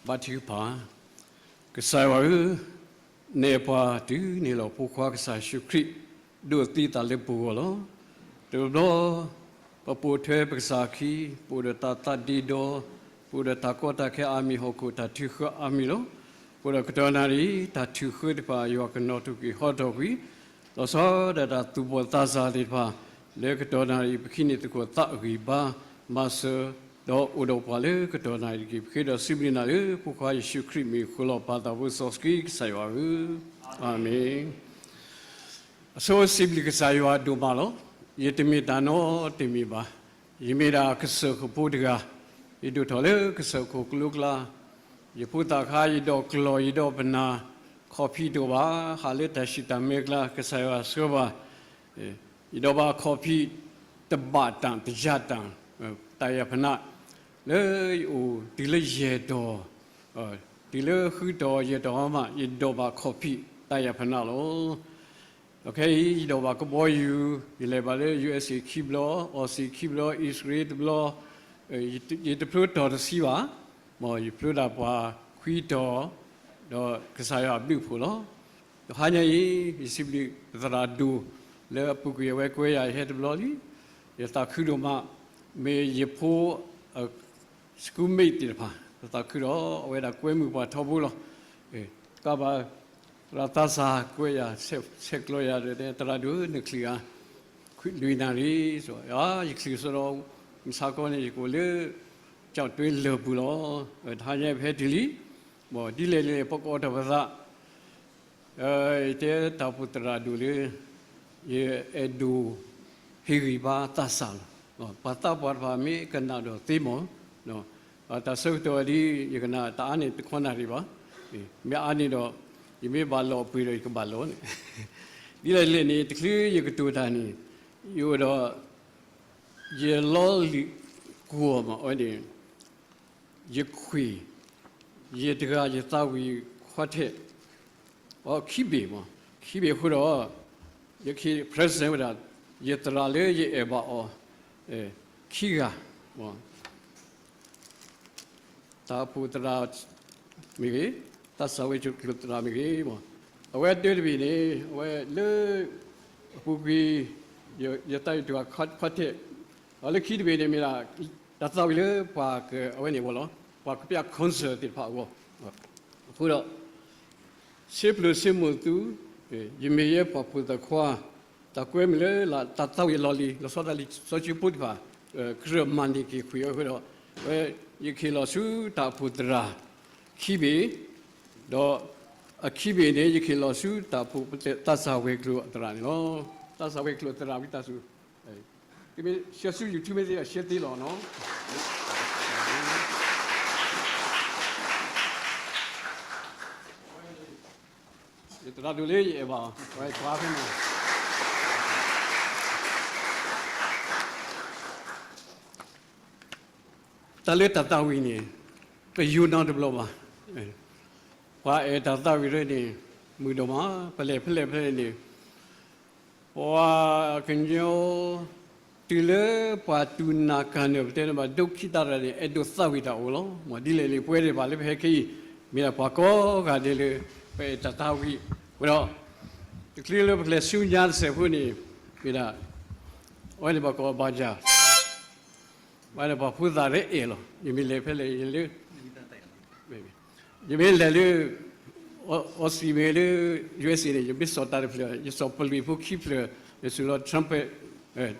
ဘါထုကဖၣ်. ကစၢ်ယွၤဧၢ, နအဲၣ်ပှၤတုၤန့ၣ်လီၤ. ဖိခွါကစၢ်ယ့ၣ်ၡူးခရံာ် ဒိးသံအသးလၢပဂီၢ်လီၤ. တဘျီဘျီ ပပိာ်ထွဲပကစၢ်အခံ, ပအိၣ်ဒီးတၢ်သးဒ့ဒီ, ပအိၣ်ဒီးတၢ်ကီတၢ်ခဲအါမံၤ, ဟီၣ်ခိၣ်တၢ်ထုးဃၢအါမံၤလီၤ. အဃိဒီးကတီၢ်နၣ်ရံၣ် တၢ်ထုးဃၢတဖၣ် ယွၤကနီၤထီၣ်က့ၤဟီထီၣ်ကွံာ် လီၤဆီဒၣ်တၢ်သူၣ်ဘီၣ်သးစၢ်သ့ၣ်တဖၣ် လၢကတီၢ်နၣ်ရံၣ် ပခံန့ၢ်သကိးသးအဂံၢ်ဘါမၤစၢၤ ဒီးအိၣ်ဒီးပှၤလၢကတီၢ်နၣ်ရံၣ်တက့ၢ်. ပဃ့ဒီးစံးဘျုးနၤလၢ ဖိခွါယ့ၣ်ၡူးခရံာ်မံၤအဃိလီၤ. ပၢ်သးဘိစီဆှံကစၢ်ယွၤဧၢ, အၤမ့ၣ်. အဆိစံးဘျုးကစၢ်ယွၤဒိၣ်မးလီၤ. ယတမ့ၢ်တၢ်နီတမံၤဘၣ်. ယမ့ၢ်ဒၣ်ကစၢၢ်ခိၣ်ဖိတဂၤ, ယဒိၣ်ထီၣ်လၢကစၢၢ်ခိၣ်ကလိကျါ, ယဖိသၣ်ခါ ယဒီးကျီၢ် ယဒီးပနၢ် ခီၣ်ဖံးတအိၣ်ဘၣ်, ဟးလၢတၢ်ဆံၣ်တၢ်မဲအကျါ ကစၢ်ယွၤဆှၢပှၤ ယဒီးဘၣ်ခီၣ်ဖံး တဘးတၢ်တယၤတၢ် တၢ်ယၤဖနး လၢယအိၣ်တုၤလၢယဲၢ်တီၤ, တုၤလၢဃုတီၤယဲၢ်တီၤမး ယဒီးဘၣ်ခီၣ်ဖံးတၢ်ယၤဖနးလီၤ. ဒီးခဲအံၤ ယဒီးဘၣ်ကဘီယူၤ, ယလဲၤဘၣ်လၢ ယူအ့ၣ်စ့ၣ် ခံဘျီ, အီစံၣ်ခံဘျီ, အံၣ်စရ့လးတဘျီ, ယတဖျိတီၤတဆံဘၣ်, မ်ယဖျိဒၣ်ပှၤခွံတီၤ, ဒီးကစၢ်ယွၤအဘျုးအဖှိၣ်လီၤ. ဒီးဟါညါအံၤ ယစံးဘျုးပသရၣ်ဒိၣ် လၢအပူၤကွံာ်အဝဲကွဲယၤ ယဟဲတဘျီလံ, ယသးခုဒိၣ်မး, မ့ၢ်ယဖိ schoolmate သ့ၣ်တဖၣ် သးခုဒီး အဝဲဒၣ်ကွဲမုာ်ပှၤထီဘိလီၤ. ကဘၣ် သရၣ်သးစၢ်ကွဲယၤ ဆဲးကျိးယၤဒီး သရၣ်ဒိၣ်ဧၢ နချုးဧါ, လွံၢ်နၣ်ရံၣ်, ယချုးဆိဒီး မုၢ်ဆါခီန့ၣ် ယကအိၣ်လၢ ကၠီၣ်တွ့လၢၢ်ပူၤလီၤ. တဟါညါပဟဲတုၤလံ, မ်ဒ်လဲၣ်လဲၣ် ပကအီၣ်တၢ်ပသး ယတဲတၢ်အိၣ်ဖှိၣ်သရၣ်ဒိၣ်လၢ ယအဲၣ်ဒိးဟ့ၣ်ဂံၢ်ဘါသးစၢ်လီၤ. ပှၤသးပှၢ်တဖၣ်မ့ၢ်ကနၣ်ဒီးသ့မး, တၢ်ဆၢကတီၢ်ဒ် ယကနၣ်တအါန့ၢ်တခီနၣ်ရံၣ်ဘၣ်, မ့ၢ်အါန့ၢ်ဒီး ယမ့ၢ်ဘၣ်လီၤပှ့ၤဒီးယကဘၣ်လီၤန့ၣ်, ဒ်လဲၣ်လဲၣ်န့ၣ် တချုးယကတိၤတၢ်န့ၣ် ယအိၣ်ဒီး ယလီလံာ်ကွီၢ်မး အဝဲန့ၣ် ယခွံၣ်, ယတဂၤယသးဝံၣ်ခွါထဲး, အခံဘ့ၣ်မး, ခံဘ့ၣ်အဃိဒီး ယကဟ့ၣ် present ဝဲဒၣ် ယသရၣ်လၢယအဲၣ်ဘၣ်အီၤ ခံဂၤ, တၢ်အိၣ်ဖှိၣ်သရၣ်မ့ၢ်ဂ့ၤ, သးစၢ်ဝဲၤကျိၤသရၣ်မ့ၢ်ဂ့ၤ, အဝဲတၢတဘ့ၣ်န့ၣ် အဝဲလၢ အပူၤကွံာ် ယသးဝံၣ်တဂၤခွါထဲး, ဒီးလၢခံတဘ့ၣ်န့ၣ်မ့ၢ်ဒၣ် တၢ်သးဝံၣ်လၢပှၤက အဝဲန့ၣ်ဝဲလီၤ, ပှၤကပျၢ် concert သ့ၣ်တဖၣ်အဂီၢ်, အဃိဒီး စ့ဖျိးစ့မိၣ်သူ, ယမ့ၢ်ယဲပှၤဖိသၣ်ခွါ, တၢ်ကွဲမုာ်လၢ တၢ်သးဝံၣ်အလီၢ်လံၤ လီၤဆီဒၣ်လံာ်စီဆှံဖိတဖၣ် ကြၢးမၤန့ၢ်က့ၤကွံာ်အဃိဒီး အဝဲ ယကဟ့ၣ်လီၤဆူတၢ်အိၣ်ဖှိၣ်သရၣ် ခံဘ့ၣ်, ဒီးအခံဘ့ၣ်န့ၣ် ယကဟ့ၣ်လီၤဆူတၢ်အိၣ်ဖှိၣ်သးစၢ်ဝဲၤကျိၤအသရၣ်န့ၣ်လီၤ. သးစၢ်ဝဲၤကျိၤအသရၣ်ဝံသးစူၤ သုမ့ၢ်ဆှၢဆူ YouTube မ့ၢ်သ့ အရှဲသ့လီၤနီၤ. ယသရၣ်ဒိၣ်လၢယအဲၣ်ဘၣ်, ဝဲပှၤဖဲန့ၣ် တၢ်လၢတၢ်သးဝံၣ်န့ၣ် ပယိၤနီတဘျီဘၣ်. ပှၤအဲၣ်တၢ်သးဝံၣ်ဒ်န့ၣ် မုာ်ဒိၣ်မး, ပလဲၤဖဲလဲၣ်ဖဲလဲၣ်န့ၣ် ပှၤကညီ တုၤလၢပှၤတူၢ်နၢ်ကၢ်နၢ် ပတဲန့ၣ်ဘၣ် ဒိခံသၣ်တဂၤန့ၣ် အဲၣ်ဒိးသးဝံၣ်တၢ်အိၣ်လီၤ. မ်ဒ်လဲၣ်လံ ပဝဲသ့ၣ်တဖၣ်လၢပဟဲခဲအံၤ မ့ၢ်ဒၣ်ပှၤကိးဂၤဒဲးလၢ ပအဲၣ်တၢ်သးဝံၣ်, အဃိဒီး တချုးလၢပကလဲၤဆူညါတစဲးဖိန့ၣ် မ့ၢ်ဒၣ် အဝဲန့ၣ်ပှၤကိးဘါယၤ ဝဲန့ၣ်ပှၤဖိသၣ်လၢအဲၣ်လီၤ. ယမ့ၢ်လဲၤဖဲလဲၣ် ယလၢ ယမ့ၢ်လဲၤလၢ Aussie မ့ၢ်လၢ ယူအ့ၣ်စ့ၣ် န့ၣ် ယမ့ၢ်စိာ်တၢ်တဖျၢၣ် ယစိာ်ပလွံၢ်ဖိခံဖျၢၣ် ယစိာ်လီၤ trumpet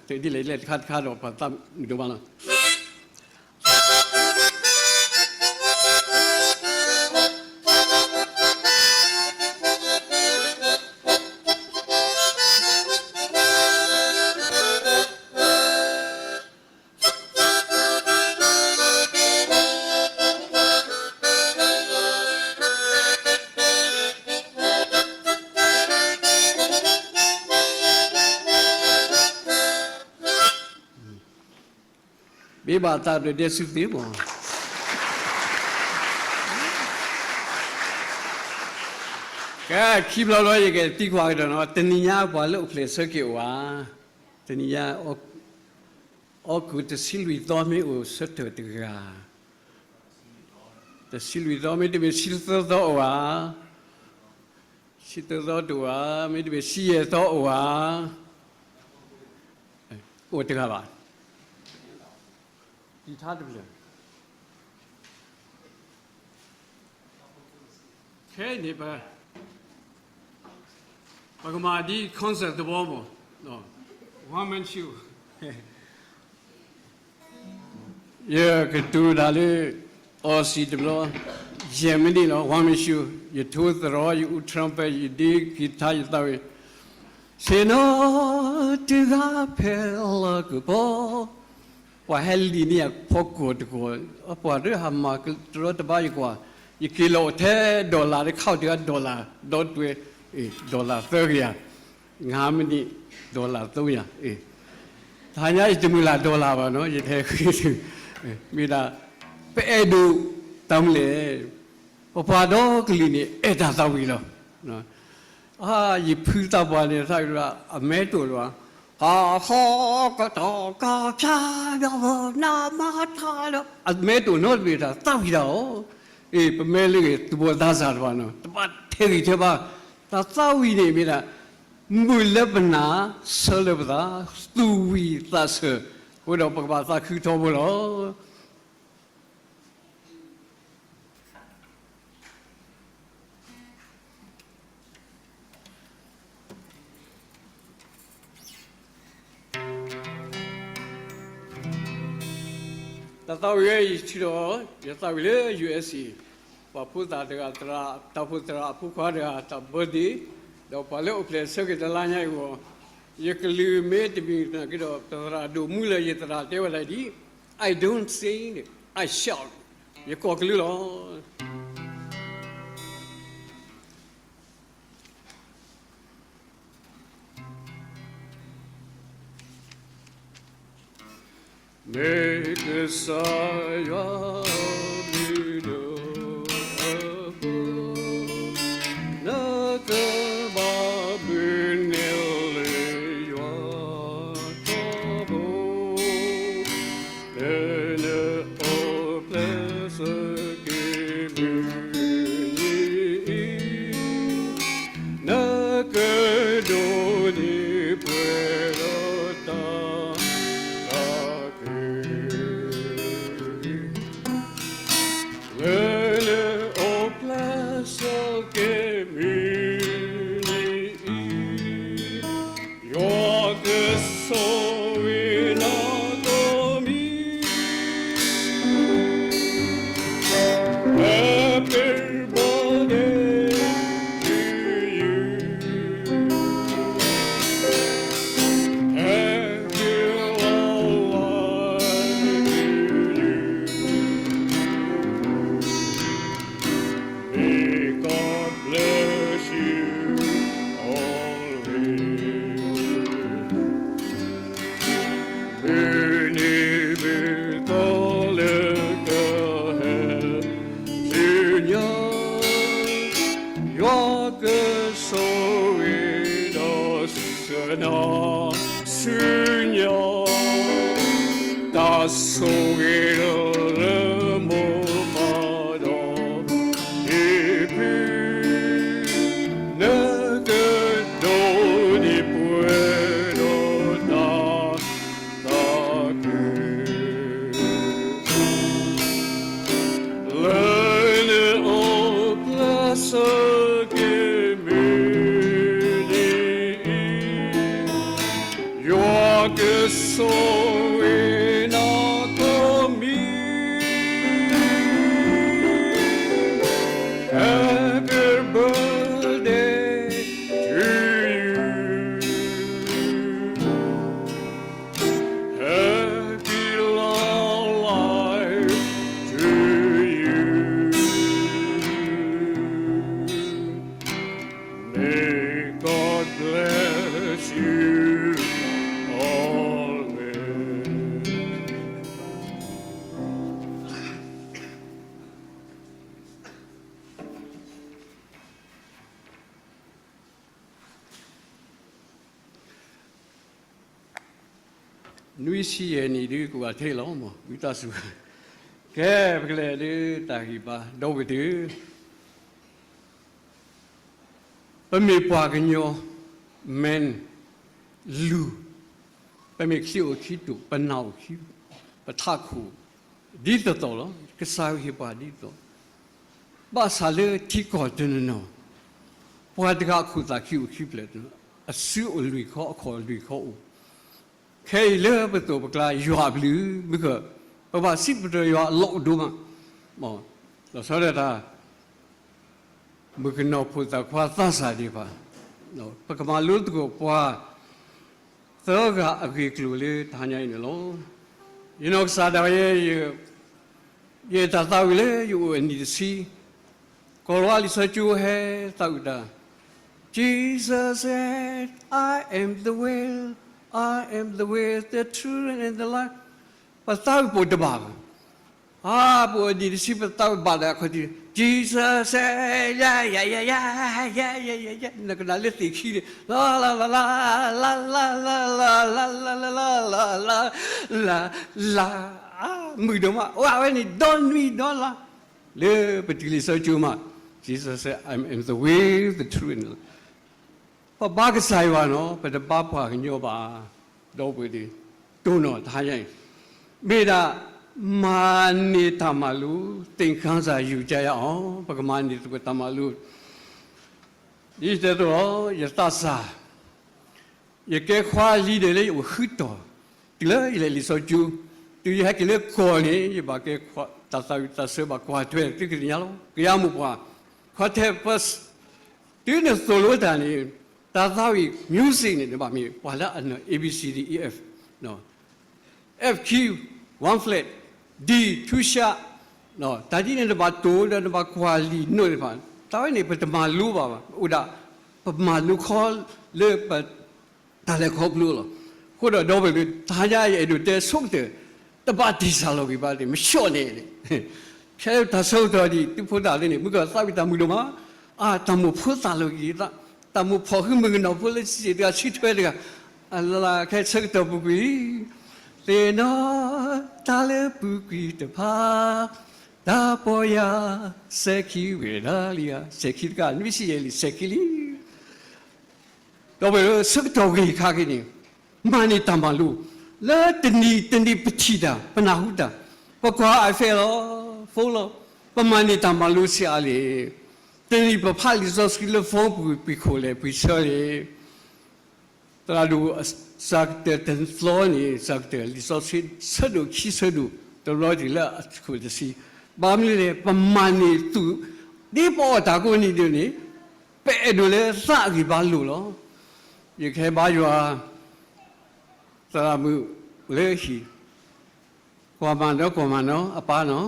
တဒ်လဲၣ်လဲၣ်တခါတခါဒီးပှၤသးမုာ်ဒိၣ်မးလီၤ. မ့ၢ်ဘၣ်သးဒိၣ်ဒဲးဆူသ့မး. ကဲ ခံဘျီလီၤ ယကသံကွၢ်ကဒီးနီၤ, တနံၤညါပှၤလၢအိၣ်ဖျဲၣ်ဆၢက့ၤအိၣ်ဧါ, တနံၤညါ အီကူးတဆံလွံၢ်သီမ့ၢ်အိၣ်ဆၢထၢၣ်တဂၤ တဆံလွံၢ်သီ မ့တမ့ၢ်ဆံသၢသီအိၣ်ဧါ, ဆံသၢသီတအိၣ်ဧါ, မ့တမ့ၢ်ဆံယဲၢ်သီအိၣ်ဧါ, အိၣ်တဂၤဘၣ်, တံၤထါတဖျၢၣ်, ခဲအံၤန့ၣ် ပ ပကမၤဒ် concert သဝီမး, one man show. ယကတိၤတၢ်လၢ Aussie တဘျီ, ယဲၢ်မံးနံးလီၤ, one man show. ယထိသရီ, ယအူ trumpet, ယဒ့ guitar, ယသးဝံၣ်, ဆ့ၣ်နီၤတဂၤဖဲလီၢ်ကပီၤ ပှၤဟဲလံာ်န့ၢ်ယၤဖီခိၣ်တကိး, ပှၤတဟးမၤတရီတပါယကွၢ်, ယက့ၤလီၤအိၣ်ထဲ dollar တခါအံၤတဂၤ dollar ဒီတွဲ, အ့ၣ် dollar သၢကယၤ, ငါးမံးနံး dollar သုံးရာ, အ့ၣ်, တဟါညါယတမုၢ်လၢ် dollar ဘၣ်နီၤ, ယတဟဲဃ့, မ့ၢ်ဒၣ် ပအဲၣ်ဒိးတၢ်မနုၤလဲၣ်, ပပှၤဒီကလုာ်န့ၣ် အဲၣ်တၢ်သးဝံၣ်လီၤ. အါ, ယဖုသးပှၢ်န့ၣ် သးဝံၣ်ဒီး အမဲတိၢ်လီၤ, ကဟီကတီၢ် ကဖျါဒီး နမၤထါဒီး အမဲတိၢ်နီတဘ့ၣ်တၢ်သးဝံၣ်တၢ်အီၤ, အ့ၣ် ပမ့ၢ်လၢဂ့ၤ သူၣ်ဘီၣ်သးစၢ်တဖၣ်နီၤ တဘၣ်ထဲးဂံၢ်ထဲးဘါ, တၢ်သးဝံၣ်န့ၣ်မ့ၢ်ဒၣ် မုာ်လၢပနၢ် ဆၢလၢပသး သူၣ်ဝံၣ်သးဆၢ, အဃိဒီးပကဘၣ်သးခုထီဘိလီၤ. တၢ်သးဝံၣ်ဝဲအံၤ ယထံၣ်ဒီး ယသးဝံၣ်လၢ ယူအက်စ့, ပှၤဖိသၣ်တဂၤ တၢ်ဖိသရၣ်အဖိခွါတဂၤ တၢ် birthday, ဒီးပှၤလၢအိၣ်ဖျဲၣ်ဆၢက့ၤတလါညါအံၤအဂီၢ်, ယကလုၢ်မ့ၢ်တမံၤနာ်က့ဒီး ပသရၣ်ဒိၣ်မူလၢယသရၣ်တဲဝဲဒၣ်ဒ် I don't sing, I shout, ယကိးကလုာ်လီၤ. မ့ၢ်ကစၢ်ယွၤမ့ၢ်နအဖိ, နကဘၣ်မုၢ်န့ၢ်လၢယွၤထီဘိ, လၢနအိၣ်ဖျဲၣ်ဆၢက့ၤမုၢ်နံၤအံၤ, နကဒိးန့ၢ်ပှဲၤဒီးတၢ်သးခု, လၢနအိၣ်ဖျဲၣ်ဆၢက့ၤမုၢ်နံၤအံၤ, ယွၤကဆိၣ်ဂ့ၤနၤကိးမံၤ, Happy birthday to you, Happy long life to you, May God bless you always. မုၢ်နံၤမုၢ်သီလၢကဟဲဆူညါ, ယွၤကဆိၣ်ဂ့ၤဒီးစၢၤနၤဆူညါ, တၢ်ဆိၣ်ဂ့ၤလၢမိၢ်ပၢ်ဒီး ဟ့ၣ်ဖု, နကဒိးန့ၢ်ပှဲၤဒီးတၢ်သးခု, လၢနအိၣ်ဖျဲၣ်ဆၢက့ၤမုၢ်နံၤအံၤ, ယွၤကဆိၣ်ဂ့ၤနၤကိးမံၤ, Happy birthday to you, Happy long life to you, May God bless you always. နွံဆံယဲၢ်နံၣ်ဒုး ကဘၣ်ထဲလီၤမး ဝံသးစူၤ, ကဲ, ပကလဲၤဒုးတၢ်ဂံၢ်ဘါ ဒီပုၢ်ဝဲၢ်သ့ၣ်ဧၢ, ပမ့ၢ်ပှၤကညီ men လူၤ, ပမ့ၢ်ခံအိၣ်ခံတိာ်, ပနၢ်အိၣ်ခံ, ပထးခိၣ်ဒ်သိးသိးလီၤ. ကစၢ်ယွၤဟ့ၣ်ပှၤဒ်သိး, ဘၣ်ဆၣ်လၢထံကီၢ်တနီၤနီၤ, ပှၤတဂၤအခိၣ်သၣ်ခံအိၣ်ခံဖျၢၣ်, အစုအိၣ်လွံၢ်ခီ, အခီၣ်လွံၢ်ခီအိၣ်, ခဲအံၤလၢပသိးပကျါယွၤအဘျုး, မုၢ်က, ပဘၣ်စံးပတြၢၤယွၤအလီၢ်အိၣ်ဒိၣ်မး, လီၤဆီဒၣ်တၢ် မုၣ်ကနီၤဖိသၣ်ခွါသးစၢ်သ့ၣ်တဖၣ်, ပကမၤလိသကိးပှၤသၢဂၤအဂ့ၢ်အကျိၤလၢတဟါညါအံၤန့ၣ်လီၤ. ယနီၢ်ကစၢ်ဒၣ်ယဲ, ယတၢ်သးဝံၣ်လၢယအိၣ်အနံၣ်တဆံ, ကီၢ်လီၤလံာ်စီဆှံကၠိဟဲသးဝံၣ်တၢ်, Jesus said, I am the way, I am the way, the truth and the life. ပသးဝံၣ်ပိာ်တဘၣ်ဘၣ်. အါ, ပအိၣ်နံၣ်တဆံ ပသးဝံၣ်ဘၣ်ဒီးအခီၣ်ထံး, Jesus said, yeah, yeah, yeah, yeah, yeah, yeah, yeah, yeah, နကနၣ်လၢသ့ၣ်ခံန့ၣ်, လါ, လါ, လါ, လါ, လါ, လါ, လါ, လါ, လါ, လါ, လါ, လါ, မုာ်ဒိၣ်မး, အဝဲန့ၣ် ဒီနွံဒီလါ, လၢပတုၤလံာ်စီဆှံကၠိမး, Jesus said, I am the way, the truth and the life. ပဘါကစၢ်ယွၤနီၤ, ပတဘါပှၤကညီဘၣ်, ဒီပုၢ်ဝဲၢ်သ့ၣ်, တိၢ်နီၣ်တဟါညါအံၤ, မ့ၢ်ဒၣ် မၤန့ၢ်တၢ်မၤလိ, သင်ခန်းစာယူကြရအောင်, ပကမၤန့ၢ်သကိးတၢ်မၤလိ, ဒ်ယတဲအသိးလီၤ, ယသးစၢ် ယကဲခွါလံၤဒဲးလၢယအိၣ်ဃုတီၢ်, တုၤလၢယလဲၤလံာ်စီဆှံကၠိ, တုၤယဟဲက့ၤလၢကီၢ်န့ၣ် ယဘၣ်ကဲခွါ, တၢ်သးဝံၣ်တၢ်ဆၢဘၣ်ကွၢ်ထွဲ သုကသ့ၣ်ညါလီၤ. ကယၤမိၢ်ပှၢ်, quartet first, တုၤနသိၣ်လိတၢ်န့ၣ်, တၢ်သးဝံၣ် music န့ၣ် နဘၣ်မ့ၢ်ပှၤလၢအနီၢ် A B C D E F, F key, one flat, D two sharp, တၢ်ဒ်န့ၣ်နဘၣ်တိၢ်ဒီးနဘၣ်ကွၢ်လံာ်နိးသ့ၣ်တဖၣ်, တၢ်ဝဲန့ၣ် ပတမၤလိဘၣ်ဘၣ်, အိၣ်ဒၣ် ပမၤလိခီလၢပ တၢ်လဲၤခီဖျိလီၤ. အဃိဒီးဒီပုၢ်ဝဲၢ်သ့ၣ်, တဟါညါအံၤအဲၣ်ဒိးတဲဆိကတၢၢ်, တဘၣ်တ့ၢ်စၢ်လီၤဂံၢ်ဘါသ့ၣ်, မဆှီၣ်န့ၣ်, ဖဲတၢ်ဆၢကတီၢ်ဒံး သုဖိသၣ်သ့ၣ်န့ၣ် မုၢ်ကသးဝံၣ်တၢ်မုာ်ဒိၣ်မး, အါ, တၢ်မိၣ်ဖိသၣ်လီၤဂံၢ်သး, တၢ်မိၣ်ဖီၣ်ဃုမုၣ်ကနီၤဖိလၢစံးတဂၤဆံထွဲတဂၤ, အလၢ်လၢ်ခဲဆၢကတီၢ်ပူၤကွံာ်လံ, သ့ၣ်နီၣ်တၢ်လၢပူၤကွံာ်တဖၣ်, တၢ်ပီၢ်ယၢ်စဲၤခံဝဲဒၣ်လံဧါ, စဲၤခံတကး နွံဆံယဲၢ်လံ စဲၤခံလံ. ဒီပုၢ်ဝဲၢ်ဧၢ, ဆၢကတီၢ်ဂ့ၢ်ခါက့ၤန့ၣ်, မၤန့ၢ်တၢ်မၤလိ, လၢတနံၤတနံၤပထံၣ်တၢ် ပနၢ်ဟူတၢ်, ပကွၢ် iPad လီၤ, phone လီၤ, ပမၤန့ၢ်တၢ်မၤလိဆံးအါလဲၣ်. တနံၤပဖးလံာ်စီဆှံလၢ phone ပူၤ ပှဲၤခိၣ်လဲၣ် ပှဲၤဆၢလဲၣ်. သရၣ်ဒိၣ် စၢ်ကတၢၢ်တသီန့ၣ် စၢ်ကတၢၢ်လံာ်စီဆှံဆၢဒိၣ်ခံဆၢဒိၣ် တဘျီတုၤလၢအခိၣ်တဆံ, ဘၣ်မနုၤလဲၣ် ပမၤန့ၢ်သူၣ်, ဒ်ပအီၣ်တၢ်ကိးနံၤဒဲးန့ၣ်, ပအဲၣ်ဒိးလၢသးအဂံၢ်ဘါလိၤလီၤ. ယကဟဲဘါယွၤ သရၣ်မုၣ်လၢဟံၣ်, ကွၢ်မၤနီၤ ကွၢ်မၤနီၤ အပၢ်နီၤ,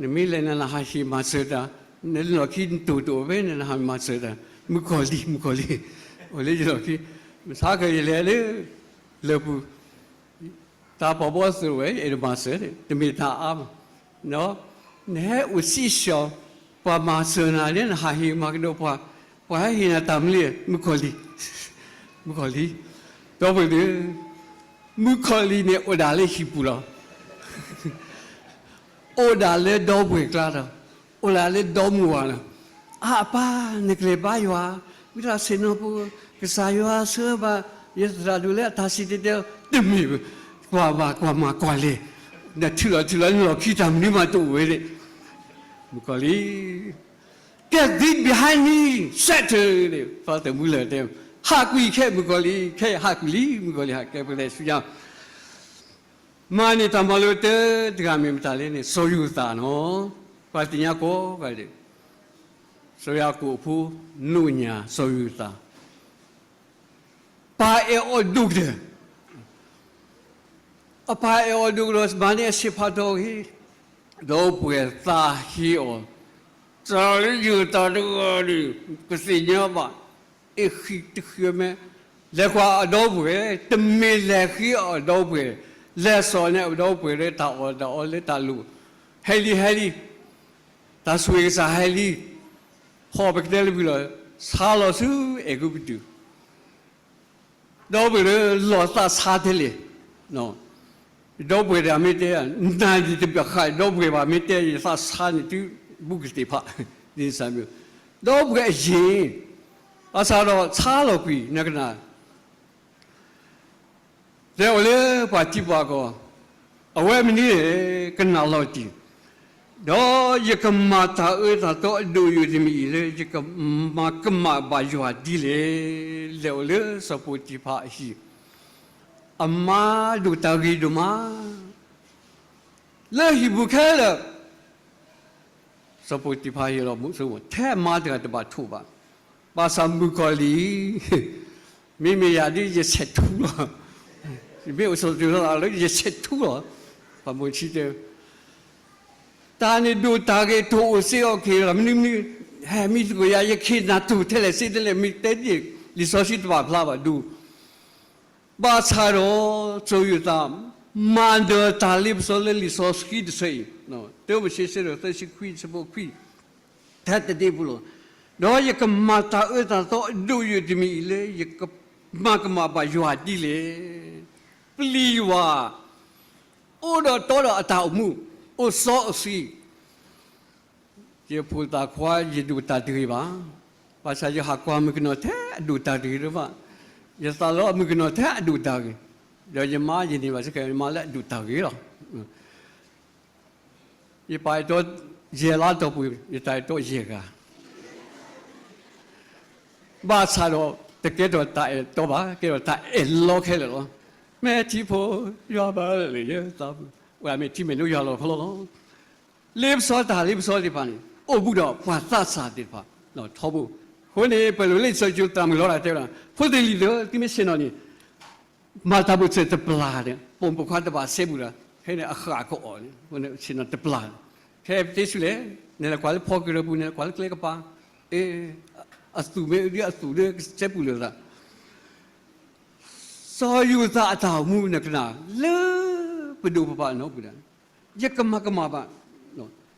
နမ့ၢ်လဲၤနၤနဟးဟ့ၣ်မၤစၢၤတၢ်, နလီၢ်ခံနတိၢ်တအိၣ်ဖဲန့ၣ် နဟးမၤစၢၤတၢ်, မုၣ်ကီၤလံၢ် မုၣ်ကီၤလံၢ်, အိၣ်လၢယလီၢ်ခံ, မဆါကယလဲၤလၢ လၢၢ်ပူၤ တၢ်ပီးဘီအသိးဝဲ အဲၣ်ဒိးမၤစၢၤ, တမ့ၢ်တၢ်အါမး, နဟဲအိၣ်စံးဆှီ, ပှၤမၤစၢၤနၤလၢနဟးဟ့ၣ်မၤကဒီးပှၤ, ပှၤဟဲဟ့ၣ်နၤတၢ်မနုၤလဲၣ်, မုၣ်ကီၤလံၢ်, မုၣ်ကီၤလံၢ်, ဒီပုၢ်ဝဲၢ်သ့ၣ်, မုၣ်ကီၤလံၢ်န့ၣ်အိၣ်ဒၣ်လၢဟံၣ်ပူၤလီၤ. အိၣ်ဒၣ်လၢဒီပုၢ်ဝဲၢ်ကျါဒီး, အိၣ်ဒၣ်လၢဒီမါဝၤလီၤ. အါအပၢ်, နကလဲၤဘါယွၤ, ဝံသးစူၤနီၤဖိ, ကစၢ်ယွၤဆှၢဘၣ် ယသရၣ်ဒိၣ်လၢအတၢ်စံၣ်တဲၤတဲလီၤ. တမ့ၢ်, ကွၢ်မၤကွၢ်မၤကွၢ်လဲၣ်, နထုးလီၤထုးလီၤ နလီၢ်ခံတၢ်မနုၤမးတအိၣ်ဝဲန့ၣ်, မုၣ်ကီၤလံၢ် Get thee behind me, Satan, Father Muller တဲ, ဟးကွံာ်ခဲ မုၣ်ကီၤလံၢ်, ခဲအံၤဟးကွံာ်လံ, မုၣ်ကီၤလံၢ်ဟးကဲပလဲၤဆူညါ မၤန့ၢ်တၢ်မၤလိတၢ်တဂၤမ့ၢ်မတၤလဲၣ်န့ၣ် စီၤယိၤသးနီၤ, ပှၤသ့ၣ်ညါကိးဂၤဒဲး, စီၤယၤကိာ်ဖိ နိၣ်ညၣ် စီၤယိၤသး, ပၢ်အဲၣ်အီၤဒိၣ်ကတၢၢ်, အပၢ်အဲၣ်အီၤဒိၣ်ကတၢၢ် မၤန့ၢ်အဆံးဖးဒိၣ်ဂ့ၤ, ဒီပုၢ်ဝဲၢ်သးဟ့အီၤ, တၢ်လၢယိၤသးတဂၤန့ၣ် ကသ့ၣ်ညါဘၣ်, အ့ၣ်ဃံတဃံမဲ, လဲၤကွၢ်အဒီပုၢ်ဝဲၢ်, တမ့ၢ်လဲၤဃ့အီၤအဒီပုၢ်ဝဲၢ်, လဲၤစိာ်န့ၢ်အဒီပုၢ်ဝဲၢ်လၢတၢ်အီၣ်တၢ်အီလၢတၢ်လိၣ်, ဟဲလံ ဟဲလံ, တၢ်ဆိၣ်ဂ့ၤကစၢ်ဟဲလံ, ဖီၣ်ပကတဲလၢဘုလီၤ, ဆါလီၤဆူအဲၤကူပတူး ဒီပုၢ်ဝဲၢ်လၢလီၤသးဆါထဲလဲၣ်, နီၤ, ဒီပုၢ်ဝဲၢ်တဂၤမ့ၢ်တဲ, နၤယတဘၣ်ဃးဒီပုၢ်ဝဲၢ်ဘၣ် မ့ၢ်တဲယသးဆါန့ၣ် တုၤဘူးကသ့ၣ်တဖၣ်, ဒ်န့ၣ်စ့ၢ်ကီး ဒီပုၢ်ဝဲၢ်အယံၤ, ဘၣ်ဆၣ်ဒီးဆါလီၤကွံာ် နကနၣ် လဲၤအိၣ်လၢပှၤထံပှၤကီၢ်, အဝဲမနုၤလဲၣ် ကနၣ်လီၤတံၢ်, ဒီးယကမၤတၢ်အၢတၢ်သီအဒိၣ်ယိာ်တမံၤအံၤလၢ ယကမၤကမၣ်ဘၣ်ယွၤဒ်လဲၣ်. လဲၤအိၣ်လၢစီၤပိၤတံၤဖၤအဟံၣ်, အမါဒိၣ်တၢ်ဂ့ၤဒိၣ်မး လၢဟံၣ်ပူၤခဲလၢာ်, စီၤပိၤတံၤဖၤဟ့ၣ်လီၤမူဆိ, ထဲအမါတဂၤတဘၣ်ထိးဘၣ်, ဘၣ်ဆၣ်မုၣ်ကီၤလံၢ် မ့မ့ၢ်ယၤဒ်ယဆဲးထူလီၤ, မ့ၢ်အိၣ်စီၤပၤလၢယဆဲးထူလီၤ, ပှၤမိၢ်ဆံတဲ တၢ်န့ၣ်ဒိၣ်တၢ်ဂ့ၤ ထိၣ်အိၣ်စ့အိၣ်က့ၤလီၤ, မနုၤမနုၤ, ဟဲမံသကိးယၤ ယခ့နၤထိၣ်ထဲလဲၣ်စ့ထဲလဲၣ် မ့ၢ်တဲဒ်န့ၣ် လံာ်စီဆှံတဘၣ်ဖျါဘၣ်ဒူ ဘၣ်ဆၣ်ဒီး စီၤယိၤသး မၤနၢၤတၢ်လ့ပစီလၢလံာ်စီဆှံတဆၢအံၤ, တၢမိၤၡ့ အဆၢဒိၣ်သၢဆံခွံ အဆၢဖိခွံ ထဲတဒ့ပူၤလီၤ. ဒီးယကမၤတၢ်အၢတၢ်သီအဒိၣ်ယိာ်တမံၤအံၤလၢ ယကမၤကမၣ်ဘၣ်ယွၤဒ်လဲၣ်. ပျံၤယွၤ, အိၣ်ဒီးတီဒီးအတၢ်အိၣ်မူ, အိၣ်စီအိၣ်ဆှံ ယဖိသၣ်ခွါ ယဒိၣ်တၢ်တဂ့ၤဘၣ်. ဘၣ်ဆၣ်ယဟးကွၢ်မုၣ်ကနီၤထဲအဒိၣ်တၢ်တဂ့ၤတဖၣ်, ယသးလီအမုၣ်ကနီၤထဲအဒိၣ်တၢ်ဂ့ၤ, ဒီးယမါယန့ၢ်ဘၣ်စ့ၢ်ကီး ယမါလၢအဒိၣ်တၢ်ဂ့ၤလီၤ. ယပာ်အဲၣ်တီယဲၢ်လါအတီၢ်ပူၤ ယတၢ်အဲၣ်တီယဲၢ်ဂၤ ဘၣ်ဆၣ်ဒီး တကဲထီၣ်တၢ်အဲၣ်တီဘၣ်, ကဲထီၣ်တၢ်အဲၣ်လီခဲလၢာ်လီၤ. မဲာ်ထံဖိယွၤဘၣ်လၢယသးပူၤ, အဝဲမ့ၢ်ထံမဲာ်နိယွၤလီၤဖီလီၤလီၤ. လ့ပစီတၢ်လ့ပစီသ့ၣ်တဖၣ်န့ၣ် အိၣ်ဘူးဒီးပှၤသးစၢ်သ့ၣ်တဖၣ် ထီဘိ. အဃိန့ၣ် ပလိၣ်လၢစီၤယိၤသးမုၢ်လီၤတၢ်တဲဝဲဒၣ် ဖိသ့ၣ်လံၤသ့ၣ်ဧၢ, သုမ့ၢ်ဆ့ၣ်နီၤန့ၣ် မၤတၢ်ဘၣ်စၢၤတပျၢ်န့ၣ် ပိာ်မုၣ်ပိာ်ခွါတဘၣ်စဲဘူးဒီး ဖဲန့ၣ်အဃၢ်ကအီၣ်န့ၣ် ဆ့ၣ်နီၤတပျၢ်န့ၣ်, ခဲအံၤပတဲဆူလဲၣ်, နလဲၤကွၢ်လၢဖီကရၢၢ်ပူၤ နလဲၤကွၢ်လၢကျဲကပၤ, အသူၣ်မ့ၢ်ဒ်အသူၣ်လၢ စဲဘူးလိာ်သး စီၤယိၤသးအတၢ်အိၣ်မူနကနၣ် လၢပဒိၣ်ပပၢ်နီၢ်ပူၤဒၣ်, ယကမၤကမၣ်ဘၣ်,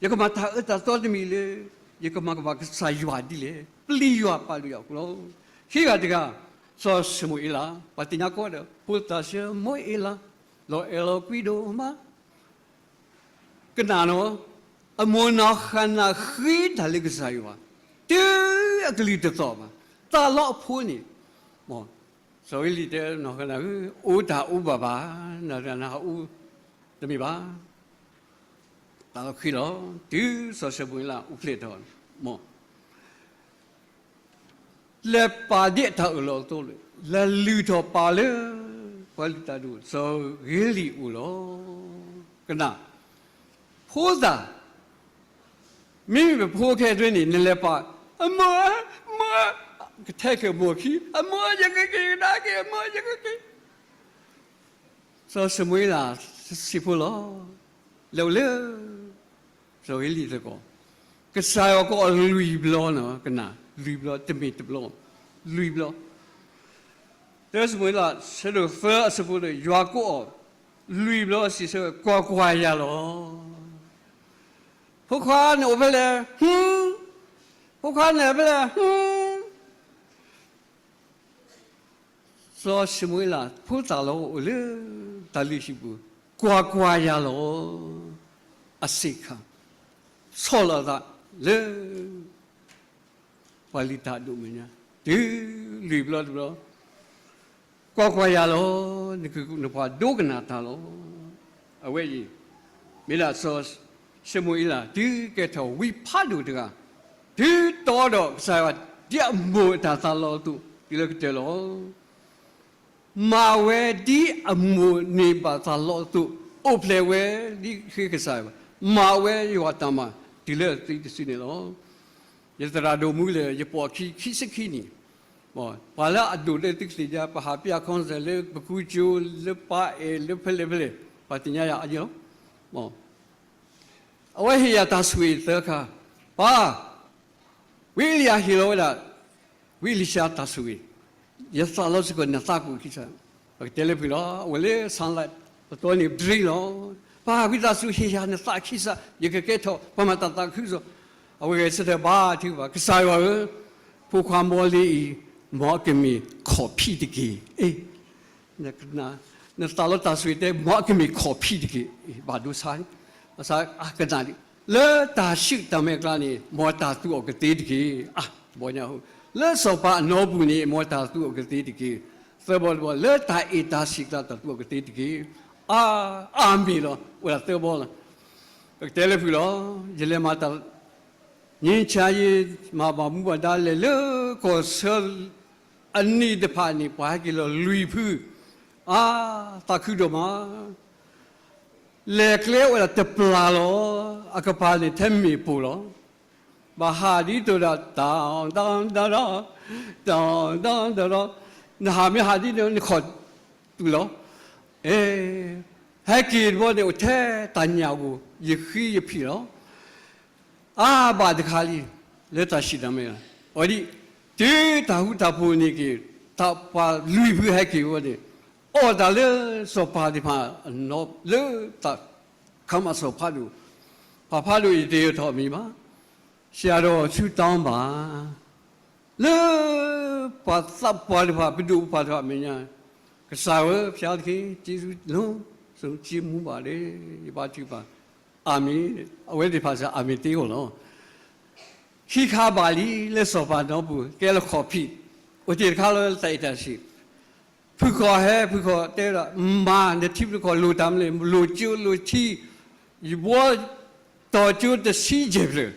ယကမၤတၢ်အၢတၢ်သီတမံၤလၢ ယကမၤကမၣ်ကစၢ်ယွၤဒ်လဲၣ်, ပျံၤယွၤပာ်လုၢ်ယွၤအဃိလီၤ. ခံဂၤတဂၤ, စီၤၡမူၤအ့လး, ပှၤသ့ၣ်ညါကိးဂၤဒဲး ဖိသၣ်ၡမူၤအ့လး, လီၤအဲၣ်လီၤကွံဒိၣ်မး ကနၣ်နီၤ, အမိၢ်နီၢ်ဃၤနၤဃ့တၢ်လၢကစၢ်ယွၤ, တုၤအကလုၢ်တသီၣ်ဘၣ်, သးလီအဖိန့ၣ်, စီၤဧ့လံတဲနီၢ်ဃၤနၤဧၢ, အိၣ်တၢ်အိၣ်ဘၣ်ဘၣ်, နၤနဟးအိၣ်တမ့ၢ်ဘၣ်, သးလီဃ့လီၤ. တုၤစီၤၡမူၤအ့လးအိၣ်ဖျဲၣ်ထီၣ်, လဲၤပာ်ဒ်အတၢ်အၢၣ်လီၤအသိးလၢ လဲၤလုၢ်ထီၣ်ပာ်လၢ ပှၤလုၢ်တၢ်ဒိၣ် စီၤဧ့လံအိၣ်လီၤ. ကနၣ်, ဖိသၣ်, မ့မ့ၢ်ပဖိခဲအံၤန့ၣ် နလဲၤပာ်, အမိၢ်, မိၢ်, ကထဲက့ၤမိၢ်ခံ, အမိၢ်ယကက့ၤကဒါက့ၤ, အမိၢ်ယကက့ၤ စီၤၡမူၤအ့လးစံးဖိလီၤ, လဲၤအိၣ်လၢ စီၤဧ့လံသကိး, ကစၢ်ယွၤကိးအီၤလွံၢ်ဘျီနီၤ, ကနၣ်, လွံၢ်ဘျီ, တမ့ၢ်တဘျီ, လွံၢ်ဘျီ. တၢၡမူၤအ့လး ဆၢဒိၣ်သၢ အဆၢဖိတၢ, ယွၤကိးအီၤ လွံၢ်ဘျီစံးဆၢ, ကွၢ်ကွၢ်ယၤလီၤ. ဖိခွါန့ၣ်အိၣ်ဖဲလဲၣ်, ဟူ, ဖိခွါန့ၣ်အိၣ်ဖဲလဲၣ်, ဟူ. စီၤၡမူၤအ့လး ဖိသၣ်လီၤအိၣ်လၢ တၢ်လုၢ်ဟံၣ်ပူၤ, ကွၢ်ကွၢ်ယၤလီၤ. အဆ့ၣ်ခါ ဆီၣ်လီၤအသးလၢ ပှၤလုၢ်တၢ်ဒိၣ်မဲာ်ညါ, တုၤလွံၢ်ဘျီတဘျီ, ကွၢ်ကွၢ်ယၤလီၤ, နပှၤဒိကနၣ်တၢ်လီၤ. အဝဲအံၤ မ့ၢ်ဒၣ်စီၤၡမူၤအ့လး တုၤကဲထီၣ်ဝံဖးဒိၣ်တဂၤ, တုၤတီဒီးကစၢ်ယွၤ ဒ်အမိၢ်အတၢ်သးလီအသိး တုၤလၢကတၢၢ်လီၤ. မၤဝဲဒ်အမိၢ်န့ၢ်ဘၣ်သးလီအသိး, အိၣ်ဖျဲၣ်ဝဲဒ်ဃ့ကစၢ်ယွၤ, မၤဝဲယွၤတၢ်မၤတုၤလၢအသ့တစုန့ၣ်လီၤ. ယသရၣ်ဒိၣ်မူလၢ ယပိာ်အခံခံဆံခံနံၣ်, ပှၤလၢအဒိၣ်လၢသုကသ့ၣ်ညါ ပဟးပျၢ် concert လၢပကူကၠိ လၢပၢ်အဲၣ် လၢဖဲလဲၣ်ဖဲလဲၣ် ပှၤသ့ၣ်ညါယၤအါယဲလီၤ. အဝဲဟ့ၣ်ယၤတၢ်ဆိၣ်ဂ့ၤသၢခါ, ပၢ်, ဝံအ့လံယၤဟ့ၣ်လီၤဝဲဒၣ် ဝံအ့လံၡါတၢ်ဆိၣ်ဂ့ၤ, ယသးလီစ့ၢ်ကီးနသးကအိၣ်ခံစး, ပကတဲလၢပှဲၤလီၤ, အဝဲလၢ ဆၣ်လး ပတီၢ်န့ၣ် ဒြံလီၤ. ပၢ်, ဝံသးစူၤဟ့ၣ်ယၤနသးခံစး, ယကကဲထီၣ် ပှၤမၤတၢ်သးခုကစီၣ်. အဝဲဂဲၤဆၢထၢၣ်ဘါထုကဖၣ်, ကစၢ်ယွၤဧၢ, ဖိခွါမ်လ့အံၤ မ်အကမ့ၢ်ခီၣ်ဖံးတက့ၢ်. အ့, နကနၣ် နသးလီတၢ်ဆိၣ်ဂ့ၤတဲ မ်အကမ့ၢ်ခီၣ်ဖံးတက့ၢ်, ဘၣ်ဒိဆါ, ဘၣ်ဆၣ်အကနၣ်ဒံး, လၢတၢ်ဆှုၣ်တၢ်မဲာ်အကျါန့ၣ် မ်တၢ်သူအီၤကသ့တက့ၢ်. အါ, ဘီညါ, လၢစီၤပၤအနီပူၤန့ၣ် မ်တၢ်သူအီၤကသ့တက့ၢ်. သၢဘီတဘီ, လၢတၢ်အဲၣ်တၢ်ဆံးအကျါ တၢ်သူအီၤကသ့တက့ၢ်. အါ, အၤမ့ၣ်လီၤ. အိၣ်ဒၣ်သၢဘီလီၤ. ပကတဲလၢဖုၣ်လီၤ. ယလဲၤမၤတၢ် ငြိမ်းချမ်းရေး မၤဘၣ်မူဘၣ်ဒါလဲၣ် လၢကီၢ်ဆၢအနံၣ်တဖၣ်န့ၣ် ပှၤဟဲက့ၤလီၤလွံၢ်ဖု, အါ, သးခုဒိၣ်မး, လဲၤကျဲအိၣ်ဝဲဒၣ်တပျၢ်လီၤ, အကပၤန့ၣ်ထဲမ့ၢ်ပိၢ်လီၤ. ဘၣ်ဟးဒ်သိးဒီး တၢ်တၢ်တၢ်တၢ်, တၢ်တၢ်တၢ်တၢ်, နဟးမ့ၢ်ဟးဒ်န့ၣ် နခီၣ်တူာ်လီၤ. အဲ, ဟဲက့ၤတဘျီန့ၣ် အိၣ်ထဲတၢ်ညၣ်အဂီၢ် ယဃံယဖံးလီၤ. အါဘၣ်တခါလံ, လၢတၢ်ဆံးတၢ်မဲာ်လီၤ. အဝဲဒ်, တုၤတၢ်ဃူတၢ်ဖိးန့ၢ်က့ၤ, တၢ်ပှၤလွံၢ်ဖုဟဲက့ၤဝဲန့ၣ်, အီၣ်တၢ်လၢစီၤပၤသ့ၣ်တဖၣ်အနီၢ်, လၢတၢ်ခါမၤစီၤဖးဒိၣ်, ပှၤဖးဒိၣ်အံၤတယၢၤထီၣ်မံၤဘၣ်, ဆရာတော်ဆုတောင်းပါ, လၢပှၤသးပှၢ်တဖၣ် ပဒိၣ်ပပှၢ်တဖၣ်အမဲာ်ညါ, ကစၢ်ဧၢ, ဘုရားသခင်, ကျေးဇူးလုံးစုံ, ကျေးဇူးတင်ပါတယ်, ယဘါထုကဖၣ်, အၤမ့ၣ်, အဝဲသ့ၣ်တဖၣ်စ့ၢ် အၤမ့ၣ်သ့အီၤလီၤ. ခံခါဘၣ်လံ လၢစီၤပၤနီပူၤ ကဲလၢခီၣ်ဖံး, အိၣ်တ့ၢ်တခါလၢတၢ်အဲၣ်တၢ်ဆံး, ဖုၣ်ခီၣ်ဟဲ, ဖုၣ်ခီၣ်တဲဒီး, မၤ, နထံဖိကီၢ်ဖိလိၣ်တၢ်မနုၤလဲၣ်, လိၣ်ကၠိလိၣ်ထံ, ယဘှီတီၤကၠိတဆံယဲၢ်ဖျၢၣ်,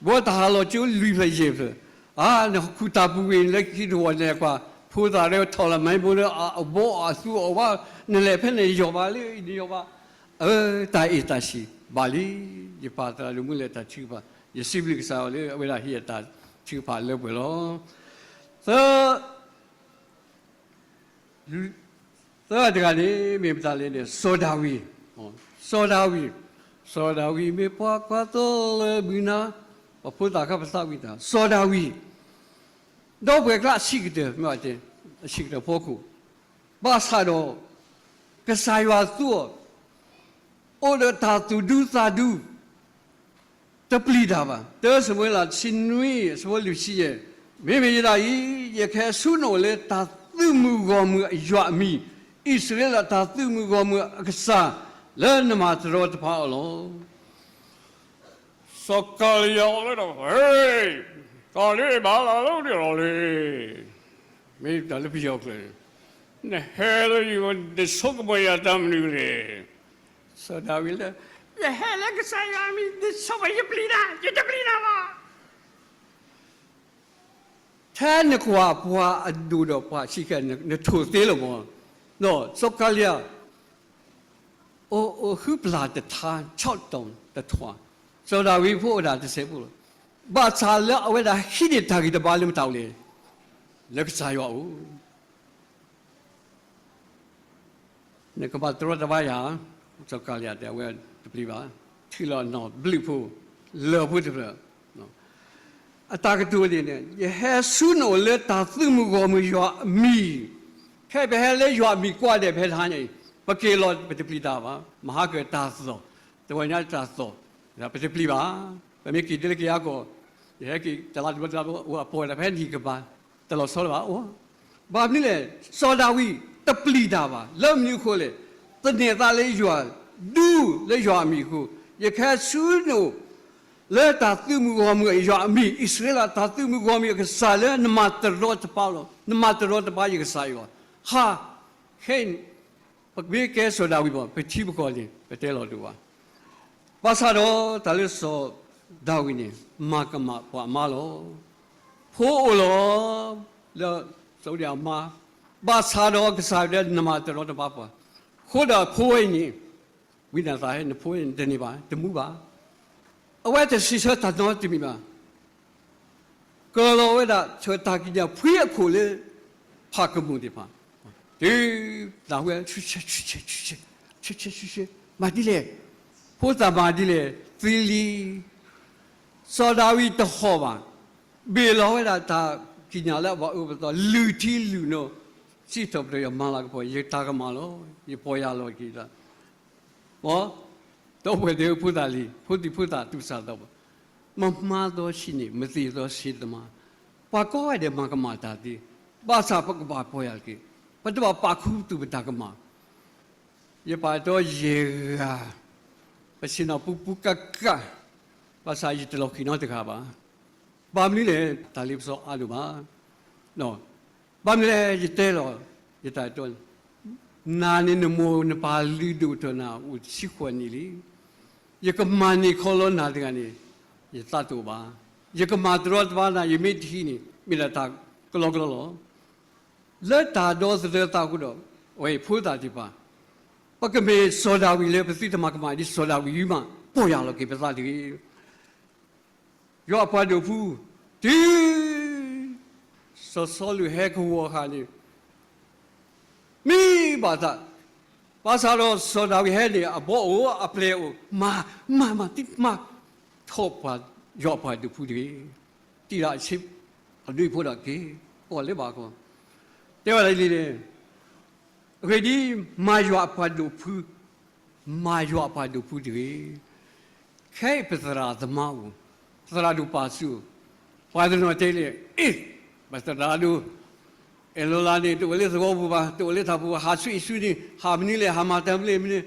ဘှီတၢ်ဟးလီၤကၠိလွံၢ်ဖျၢၣ်ယဲၢ်ဖျၢၣ်, အါ, နခူၣ်တၢ်ပူၤကွံာ်လၢခံတဝီၤန့ၣ်ကွၢ်, ဖိသၣ်လၢထီၣ်လၢမဲဘိလၢအဘီအသူအီၤဘၣ်, နလဲၤဖဲန့ၣ်ယီၢ်ဘၣ်လၢနယီၢ်ဘၣ်, အၢ, တၢ်အဲၣ်တၢ်ဆံးဘၣ်လံ, ယပၢ်သရၣ်ဒိၣ်မူလၢတၢ်ထုကဖၣ်, ယစံးဘျုးကစၢ်ယွၤလၢအဝဲဒၣ်ဟ့ၣ်အတၢ်ထုကဖၣ်လၢပှဲၤလီၤ. သၢ သၢဂၤတဂၤန့ၣ် မ့ၢ်မတၤလဲၣ်န့ၣ် စီၤဒၤဝံး, စီၤဒၤဝံး, စီၤဒၤဝံးမ့ၢ်ပှၤကွၢ်သိလၢမုၢ်နၤ, ပဖိသၣ်ခါပသးဝံၣ်တၢ်, စီၤဒၤဝံး, ဒီပုၢ်ဝဲၢ်အကျါအဆံးကတၢၢ်, မ့ၢ်အဆံးကတၢၢ်ဖီခိၣ်, ဘၣ်ဆၣ်ဒီး ကစၢ်ယွၤသူအီၤ, အိၣ်ဒီးတၢ်သူၣ်ဒူသးဒူ တပျံၤတၢ်ဘၣ်. တၢစမူၤအ့လး တဆံနွံ, အဆၢဖိလွံၢ်ဆံယဲၢ်, မ့မ့ၢ်ယဒၣ်အံၤ, ယကဟဲဆူနအိၣ်လၢတၢ်သုးမုၢ်ဂီၢ်မုၢ်အယွၤအမံၤ, အံၣ်စရ့လးတၢ်သုးမုၢ်ဂီၢ်မုၢ်အကစၢ်, လၢနမၤတရီတပါအီၤလီၤ. စီၤကၤလံယၤအီၤလၢဒီး, ဟ့, တၢ်လၢဘၣ်လၢ်လၢဒ်လီၤလံ, မ့ၢ်တၢ်လၢပယီၤကျိာ်န့ၣ်, နဟဲလၢယအိၣ် နဆိကမိၣ်ယၤတၢ်မနုၤလဲၣ်. စီၤဒၤဝံးလၢ, ယဟဲလၢကစၢ်ယွၤအမံၤ နဆိကမိၣ်ယပျံၤတၢ်, ယတပျံၤတၢ်ဘၣ်. ထဲနကွၢ်ပှၤအဒိၣ်ဒီးပှၤဆံးခဲ, နထိၣ်သ့လီၤမး, စီၤကၤလံယၤ အိၣ်ဃုပျၢ်တထါ, ဆီၣ်တီၣ်တထွး, စီၤဒၤဝံးဖိအိၣ်ဒၣ်တစဲးဖိလီၤ. ဘၣ်ဆၣ်လၢအဝဲဒၣ်ဟံးန့ၢ်တၢ်ဂံၢ်တဘါလၢမတၤအိၣ်လဲၣ်, လၢကစၢ်ယွၤအအိၣ် နကမၤတရီတပါယၤ, စီၤကၤလံယၤတဲ အဝဲတပျံၤဘၣ်, ထံၣ်လီၤနီၢ်ဘျုးဖိ, လၢၢ်ဖိတဖျၢၣ်, အတၢ်ကတိၤန့ၣ်, ယဟဲဆူနအိၣ်လၢတၢ်သုးမုၢ်ဂီၢ်မုၢ်ယွၤအမံၤ, ခဲအံၤပဟဲလၢယွၤအမံၤကွၢ်ဒဲးဖဲတဟါညါအံၤ, ပက့ၤလီၤပတပျံၤတၢ်ဘၣ်, မဟါကတၢ်သီၣ်, တဝဲညါတၢ်သီၣ်, ပတပျံၤဘၣ်, ပမ့ၢ်က့ၤတုၤလၢကယၤကီၢ်, ယဟဲက့ၤတလါတဘျီတဘျီ အိၣ်အပီၢ်ဒၣ်ဖဲနံၤကဘါ, တလီၤဆီလၢၤဘၣ်အိၣ်, ဘၣ်မနုၤလဲၣ်, စီၤဒၤဝံးတပျံၤတၢ်ဘၣ်, လၢမနုၤအဃိလဲၣ်, သန့ၤသးလၢယွၤ, ဒူလၢယွၤအမံၤအဃိ, ယကဟဲဆူနအိၣ် လၢတၢ်သုးမုၢ်ဂီၢ်မုၢ်အယွၤအမံၤ, အံၣ်စရ့လးတၢ်သုးမုၢ်ဂီၢ်မုၢ်အကစၢ်လၢနမၤတရီတပါလီၤ, နမၤတရီတပါယကစၢ်ယွၤ, ဟါ, ခဲအံၤ ပမ့ၢ်ကဲစီၤဒၤဝံးဘၣ် ပထံပကီၢ်န့ၣ် ပတဲလီၤဒိၣ်ဘၣ်. ဘၣ်ဆၣ်ဒီးတၢ်လၢစီၤဒၤဝံးန့ၣ် မၤကမၣ်ပှၤအမါလီၤ. ဖိအိၣ်လီၤ, လၢစီၤဒၤဝံးအမါ, ဘၣ်ဆၣ်ဒီးကစၢ်ယွၤတဲနမၤတရီတပါပှၤ, အဃိဒီးဖိဝဲအံၤန့ၣ် ဝံနၤသးဟဲ နဖိန့ၣ်တန့ၢ်ဘၣ်, တမူဘၣ်. အဝဲတစံးဆၢတၢ်နီတမံၤဘၣ်. ကၢၤလီၤဝဲဒၣ် ဆၢတၢ်ကံၣ်ညါဖှံအခိၣ်လၢ ဖးကမူၣ်သ့ၣ်တဖၣ်, တုၤတၢ်ဝဲ ဆူဆဲဆူဆဲဆူဆဲ, ဆူဆဲဆူဆဲ, မၤဒ်လဲၣ်, ဖိသၣ်မၤဒ်လဲၣ်, သံလံ. စီၤဒၤဝံးတဟီၣ်ဘၣ်, ဘ့ၣ်လီၤဝဲဒၣ်တၢ်ကံၣ်ညါလၢအဘၣ်အၢဘၣ်သီ, လုၢ်ထံလုၢ်နိ, စံးထီၣ်ပတြၢၤယွၤ မၤလၤကပီၤ ယတၢ်ကမၣ်လီၤ, ယပီၢ်ယၢ်လီၤက့ၤတၢ် မ်, ဒီပုၢ်ဝဲၢ်သ့ၣ်ဧၢ ဖိသၣ်လံၤ, ဖိသံၣ်ဖိသၣ်သူၣ်စၢ်သးဘီၣ်, မမှားသောရှေ့နေ, မသေသောရှေ့သမား, ပှၤကိးဂၤဒဲးမၤကမၣ်တၢ်သ့, ဘၣ်ဆၣ်ပကဘၣ်ပီၢ်ယၢ်က့ၤ, ပတဘၣ်ပာ်ခူသူၣ်ပတၢ်ကမၣ်. ယပာ်တ့ၢ်ယဲၢ်ဂၤ, ပဆ့ၣ်နီၤပူပူကၣ်ကၣ်, ဘၣ်ဆၣ်ယတလီၤဃံၤနီတဂၤဘၣ်. ဘၣ်မနုၤလဲၣ်, တၢ်လ့ပစီအါဒိၣ်မး. ဘၣ်မနုၤလဲၣ် ယတဲလီၤ, ယတၢ်တဲ, နၤန့ၣ်နမိၢ်နပၢ်လုၢ်ဒိၣ်ထီၣ်နၤအိၣ်တဆံဃိးနံၣ်လံ. ယကမၤန့ၢ်ခီလီနၤတဂၤန့ၣ် ယသးတအိၣ်ဘၣ်. ယကမၤတရီတပါနၤ ယမ့ၢ်တဟံးန့ၣ် မ့ၢ်ဒၣ်တၢ်ကလီကလီလီၤ. လၢတၢ်ဒီသဒၢသးအဃိဒီး အဝဲအံၤဖိသၣ်သ့ၣ်တဖၣ် ပကမ့ၢ်စီၤဒၤဝံးလၢပသုတမၤကမၣ်ဒ်စီၤဒၤဝံးမး ပီၢ်ယၢ်လီၤက့ၤပသးတဂ့ၤ. ယွၤအပှၤဒိၣ်ဖု, တုၤ စီၤစီလူးဟဲကဝီၤဃာ်န့ၣ် မံဘၣ်သး, ဘၣ်ဆၣ်ဒီးစီၤဒၤဝံးဟဲန့ၣ် အဘီအိၣ်အပျဲၢ်အိၣ်, မၤ, မၤ, မၤ, မၤထီၣ်ပှၤ, ယွၤအပှၤဒိၣ်ဖုတဂ့ၤ. တံၢ်ဒၣ်အဆ့, အဒုးဖိဒီးက့ၤ, ပီၢ်လဲၤဘၣ်ကီ, တဲဝဲဒ်လဲၣ်န့ၣ်, အဂ့ၢ်ဒ်အံၤ, မၤယွၤအပှၤဒိၣ်ဖု, မၤယွၤအပှၤဒိၣ်ဖုတဂ့ၤ. ခဲအံၤပသရၣ်သမါအိၣ်, သရၣ်ဒိၣ်ပာ်စုအိၣ်, ပှၤတနီၤတဲလၢ အ့ၣ်, ပသရၣ်ဒိၣ် အဲၣ်လီၤလၢ်န့ၣ် တအိၣ်လၢသဝီပူၤဘၣ်, တအိၣ်လၢတၢ်ပူၤဘၣ်, ဟးဆူအံၤဆူန့ၣ် ဟးမနုၤလဲၣ်, ဟးမၤတၢ်မနုၤလဲၣ်မနုၤ,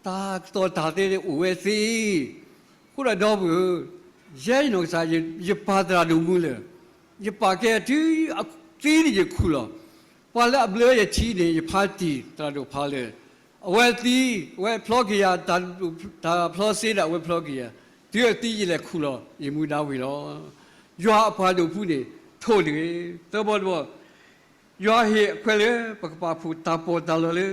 တၢ်ကတိၤတၢ်တဲန့ၣ်အိၣ်ဝဲသ့. အဃိဒီးဒီပုၢ်ဧၢ, ယဲယနီၢ်ကစၢ် ယပာ်သရၣ်ဒိၣ်မူလၢာ်, ယပာ်ကဲတုၤအသံန့ၣ်ယခူၣ်လီၤ. ပှၤလၢအဘျၢယထံန့ၣ် ယဖးတံၢ်သရၣ်ဒိၣ်ဖးလၢာ်, အဝဲသံ, အဝဲဖျီက့ၤယၤ, တၢ်ဖျီစ့ဒီးအဝဲဖျီက့ၤယၤ, တုၤအသံယလဲၤခူၣ်လီၤ ယမူဒါဝံၤလီၤ. ယွၤအပှၤဒိၣ်ဖုန့ၣ် ထိၣ်တဂ့ၤ. သၢဘီတဘီ, ယွၤဟ့ၣ်အခွဲးလၢပကပာ်ဖှိၣ်တၢ်ပီးတၢ်လီလၢ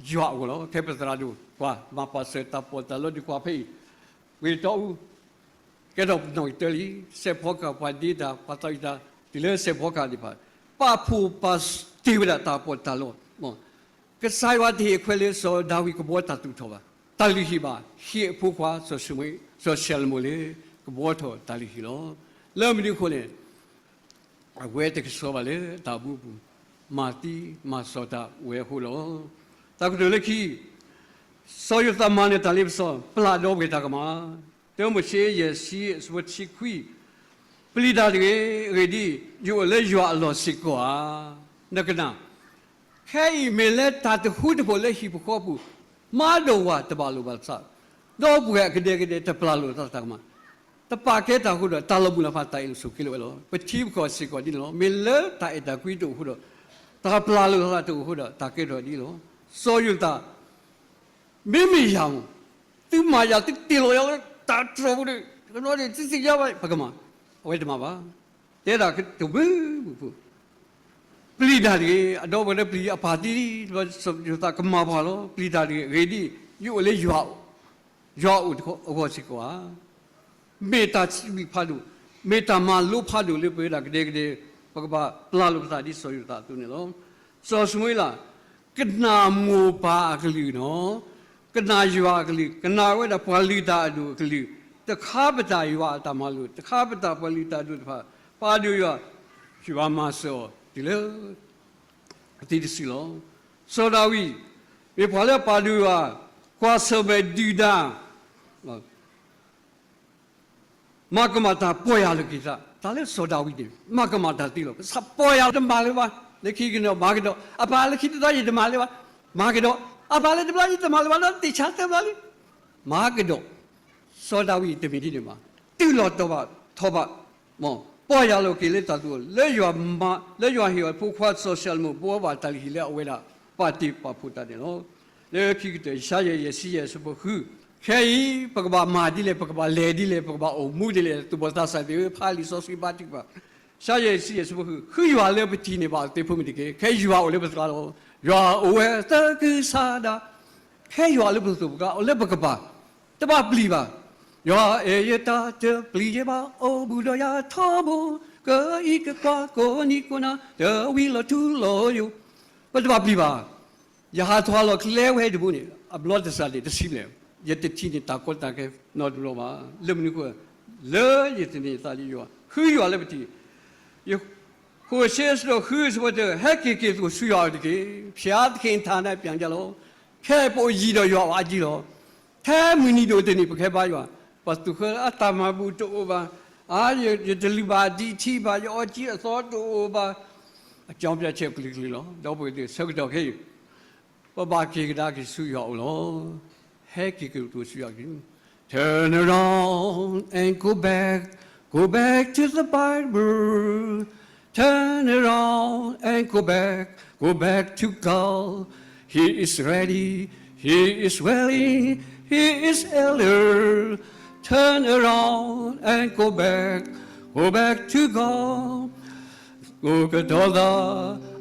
ယွၤအဂီၢ်လီၤ. ခဲပသရၣ်ဒိၣ်ကွၢ် မၤပာ်စၢၤတၢ်ပီးတၢ်လီဒုးကွၢ်ဖဲအံၤ, ဝ့ၢ်တီအူ, ကဲထီၣ်ပနီၣ်ကတၢၢ်လံ, စဲးဖီကဟၣ် ပှၤဒ့တၢ် ပှၤသးဝံၣ်တၢ် တုၤလၢစဲးဖီကဟၣ်သ့ၣ်တဖၣ်, ပာ်ဖှိၣ်ပာ်တ့ၢ်ဝဲဒၣ်တၢ်ပီးတၢ်လီ, ကစၢ်ယွၤတဟ့ၣ်အခွဲးလၢစီၤဒၤဝံးကဘှီတၢ်သူၣ်ထီၣ်ဘၣ်, တၢ်လုၢ်ဟံၣ်ဘၣ်, ဟ့ၣ်အဖိခွါစီၤၡမူ, စီၤၡမူၤအ့လးလၢ ကဘှီထီၣ်တၢ်လုၢ်ဟံၣ်လီၤ. လၢမနုၤအဃိလဲၣ် အဝဲတကဆှီဘၣ်လၢတၢ်အိၣ်မူအပူၤ, မၤသံမၤစီၤတၢ်အိၣ်ဝဲအဃိလီၤ. တၢ်ကတိၤလၢခံ, စီၤယိၤသးမၤနၢၤတၢ်လ့ပစီ, ပျၢ်ဒီပုၢ်ဝဲၢ်တၢ်ကမၣ်, တၢမိၤၡ့ ယဲၢ်ဆံ အဆၢဖိတဆံခွံ, ပျံၤတၢ်တဂ့ၤ, အဂ့ၢ်ဒ်အံၤ, ယအိၣ်လၢယွၤအလီၢ်စ့ၢ်ကီးဧါ. နကနၣ်, ခဲအံၤမ့ၢ်လၢတၢ်တဃူတဖိးလၢဟံၣ်ဖိဃီဖိပူၤ, မၤဒိၣ်ဝၤတဘၣ်လိာ်ဘၣ်သး, ဒီပုၢ်ဝဲၢ်အကဒဲကဒဲတပျၢ်လိာ်သးတၢ်ကမၣ်, တပာ်ကဲတၢ်အဃိဒီး တၢ်လီၤမုၢ်လီၤဖးတၢ်အ့ၣ်လိာ်ဆိးက့လိာ်ဝဲလီၤ. ပထံပကီၢ်စ့ၢ်ကီးဒ်န့ၣ်လီၤ. မ့ၢ်လၢတၢ်အဲၣ်တၢ်ကွံတအိၣ်အဃိဒီး, တၢ်ပျၢ်လိာ်သးတအိၣ်အဃိဒီး တၢ်ကဲထီၣ်ဒ်အံၤလီၤ. စီၤယိၤသး မ့မ့ၢ်ယၤမး, သုမၤယၤ သုတ့ၢ်လီၤယၤလၢတၢ်တြီၤပူၤဒီး, ကနီၤန့ၣ် သုသ့ၣ်ညါဘၣ် ပကမၤ, အဝဲတမၤဘၣ်. တဲဒၣ်တမုာ်မုာ်ဖိ, ပျံၤတၢ်တဂ့ၤ, အဒီပုၢ်ဝဲၢ်လၢပျံၤအပၢ်သံ, စီၤယိၤသးကမၤပှၤလီၤ. ပျံၤတၢ်တဂ့ၤ, အဂ့ၢ်ဒ်အံၤ, ယအိၣ်လၢယွၤ, ယွၤအိၣ်အဂီၢ်စ့ၢ်ကီးဧါ. မ့ၢ်တၢ်စံးဘျုးဖးဒိၣ်, မ့ၢ်တၢ်မၤလိဖးဒိၣ်လၢပဝဲဒၣ်ကဒဲကဒဲ, ပကဘၣ်ပျၢ်လိာ်ပသးဒ်စီၤယိၤသးအသိးန့ၣ်လီၤ. စီၤၡမူၤအ့လး, ကနၣ်မိၢ်ပၢ်အကလုၢ်နီၤ, ကနၣ်ယွၤအကလုၢ်, ကနၣ်ဝဲဒၣ်ပှၤလုၢ်တၢ်အဒိၣ်အကလုၢ်, တခါပတာ်ယွၤအတၢ်မၤလိာ်, တခါပတာ်ပှၤလုၢ်တၢ်အဒိၣ်တဖၣ်, ပာ်ဒိၣ်ယွၤ, ယွၤမၤစၢၤအီၤတုၤလၢ အသံတစုလီၤ. စီၤဒၤဝံး, မ့ၢ်ပှၤလၢအပာ်ဒိၣ်ယွၤ, ကွၢ်ဆၢၣ်မဲာ်ဒုၣ်ဒါ မၤကမၣ်တၢ်ပီၢ်ယၢ်လီၤက့ၤသး, တၢ်လၢစီၤဒၤဝံးန့ၣ် မၤကမၣ်တၢ်သ့လီၤ. ကစၢ်ပီၢ်ယၢ်တမၤလၢၤဘၣ်, လၢခံကဒီးမၤကဒီး, အပၢ်လၢခံတသီယတမၤလၢၤဘၣ်, မၤကဒီး, အပၢ်လၢတဘျီယတမၤလၢၤဘၣ်, ဒီးသ့ၣ်ဆါသၢဘျီလံ, မၤကဒီး, စီၤဒၤဝံးတမ့ၢ်ဒ်န့ၣ်ဘၣ်, တုၤလီၤတီၤဘၣ်ထီဘၣ် ပီၢ်ယၢ်လီၤက့ၤလၢတၢ်သူၣ်အိၣ်, လၢယွၤမၤ, လၢယွၤဟ့ၣ်အီၤဖိခွါစီၤၡမူၤအ့လး ဘှီဘၣ်တၢ်လုၢ်ဟံၣ်လၢအဝဲဒၣ် ပာ်တ့ၢ်ပာ်ဖှိၣ်တၢ်န့ၣ်လီၤ. လၢခံကတၢၢ် ယၡါယၤ ယဲၢ်ဆံယဲၢ် အဆၢဖိဃု, ခဲအံၤ ပကဘၣ်မၤဒ်လဲၣ်, ပကဘၣ်လဲၤဒ်လဲၣ်, ပကဘၣ်အိၣ်မူဒ်လဲၣ်, သူၣ်ဘီၣ်သးစၢ်သ့ၣ်ဧၢ, ဖးလံာ်စီဆှံဘါထုကဖၣ်, ယၡါယၤ ယဲၢ်ဆံယဲၢ် အဆၢဖိဃု, ဃုယွၤလၢပထံၣ်န့ၢ်ဘၣ်အီၤသ့ၣ်ဖိမ့ၢ်တက့ၢ်. ခဲယွၤအိၣ်လၢပသရၣ်လီၤ. ယွၤအိၣ်ဝဲသကစၢ်ဒၣ်, ခဲယွၤလၢပသိးပကျါ အိၣ်လၢပကပၤ, တဘၣ်ပျံၤဘၣ်. ယွၤအဲၣ်ယတၢ်တပျံၤယဘၣ်, အိၣ်ဘူးဒီးယၤထီဘိ, ကအံးကကွၢ်ကိးနံၤကိးနၤ, တဝံၤလီၤထူလီၤယိာ်, ပတဘၣ်ပျံၤဘၣ်. ယဟးထီၣ်လီၤကျဲဝဲတဘိန့ၣ် အဘျီတစၢ်န့ၣ်တဆံဘျဲၣ်, ယတထံၣ်န့ၢ်တၢ်ကီတၢ်ခဲနီတဘျီဘၣ်. လၢမနုၤအဃိ, လၢယသန့ၤအသးလၢယွၤ, ဃုယွၤလၢပထံၣ်, ယဃိၣ်ၡ့ အဆၢဒိၣ်ဃု အဆၢဖိတၢ, ဟဲက့ၤက့ၤသကိးဆူယွၤအအိၣ်တက့ၢ်. ဖျါသခ့ထါနါပျၢ်ယါလီၤ. ခဲအံၤပအိၣ်ယံၤဒီးယွၤအအိၣ်အါကံလီၤ. ထဲမုၢ်နံၤဒိၣ်တနံၤ ပကဟဲဘါယွၤ, ပှၤသူၣ်ဃၢအတၢ်မၤဘူၣ်တအိၣ်ဘၣ်, အါ ယတလုၢ်ဘၣ်ဒံးထံဘၣ်, ယအီၣ်ကံအသီတအိၣ်ဘၣ်, အကၠီပျၢ်ဆဲးကလုာ်ကလုာ်လီၤ. ဒီပုၢ်ဝဲၢ်သ့ၣ် ဆၢကတီၢ်ခဲအံၤ ပဘၣ်က့ၤကဒါက့ၤဆူယွၤအအိၣ်လီၤ. ဟဲက့ၤကဒါက့ၤဆူယွၤက့ၤ. Turn around and go back, go back to the Bible. Turn around and go back, go back to God. He is ready, He is willing, He is able. Turn around and go back, go back to God. ကိးကတီၤသး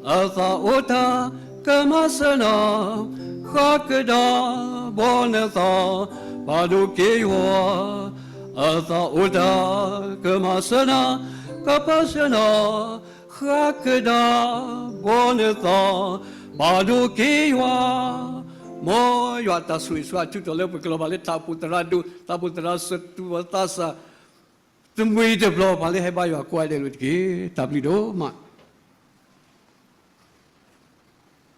အသးအိၣ်တၢ် ကမၤစၢၤနၤ, ဃၣ်ကဒါဘီနသး ပာ်ဒိၣ်က့ၤယွၤ, အသးအိၣ်တၢ် ကမၤစၢၤနၤ, ကပာ်စၢၤနၤ, ဃၣ်ကဒါဘီနသး ပာ်ဒိၣ်က့ၤယွၤ. မ်ယွၤအတၢ်ဆိၣ်ဂ့ၤဆိၣ်ဝါအထူးတီၤလၢပကလီၤဘၣ်လၢတၢ်အိၣ်ဖှိၣ်သရၣ်ဒိၣ် တၢ်အိၣ်ဖှိၣ်သရၣ်စၢၤ သူၣ်ဘီၣ်သးစၢ် သမံသမိးတဘျီ ပှၤလၢဟဲဘါယွၤကိးဂၤဒဲးလိၤတက့ၢ်. တၢ်ဘျုးဒိၣ်မး.